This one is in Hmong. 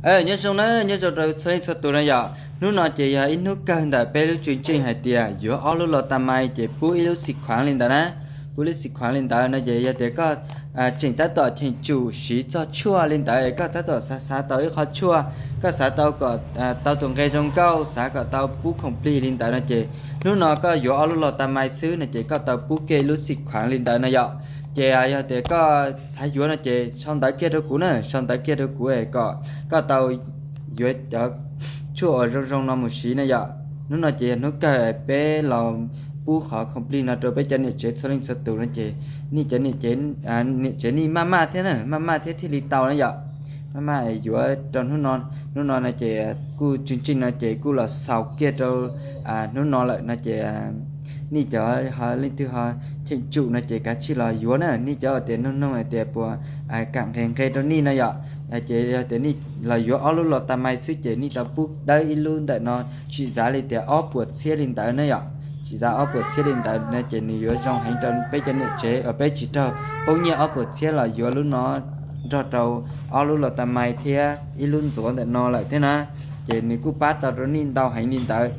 Nyob zoo na, nyob zoo rau txhua leej txhua tus na yom. Hnub no ces yog ib hnub kawg ntawm peb lub tswv ntsej hais tias yuav ob lub los tas mais ces pub ib lub xim khuav li ntawd na. Pub lub xim khuav li ntawd no ces yog tias koj tseem tab tom cheem tsum siv txog tshuaj li ntawd, koj tab tom xav xav tau ib qho tshuaj, koj xav tau kom tau tus nqe zoo nkauj, xav kom tau pub khoom plig li ntawd no ces hnub no koj yuav ob lub los tas mais xwb no ces koj tau pub kiag ib lub xim khuav li ntawd no yom. Ces yog tias koj xav yuav no ces sau ntawv kiag rau kuv na, sau ntawv kiag rau kuv kom koj tau yuav cov tshuaj uas zoo zoo no mus siv na yom. Hnub no ces yog hnub kawg peb los pub qhov khoom plig no rau peb cov niam tsev txhua leej txhua tus no ces nej cov niam tsev nej maj maj thiab na, maj maj thiab thiaj li tau na yom. Maj maj yuav rau hnub no, hnub no no ces kuj tswv ntsej no ces kuj los xaus kiag rau hnub no lawm no ces nej cov ho leej twg ho cheem tsum no ces kav tsij los yuav na. Nej cov tias noog noog hais tias puas kam nqe nqe rau nej no yom, ces yog tias nej los yuav ob lub los tas mais xwb ces nej tau pub dawb ib lub ntawm no, tsis zav li tias ob puas txhiab li ntawd na yom. Tsis zav ob puas txhiab li ntawd no ces nws yuav zoo heev rau peb cov niam tsev uas peb tsis raug poob nyiaj ob puas txhiab los yuav lub no nrog rau ob lub los tas mais thiab ib lub ntxuav ntawm no lawm thiab na. Ces nws kuj pab tau rau nej ntau heev li ntawd.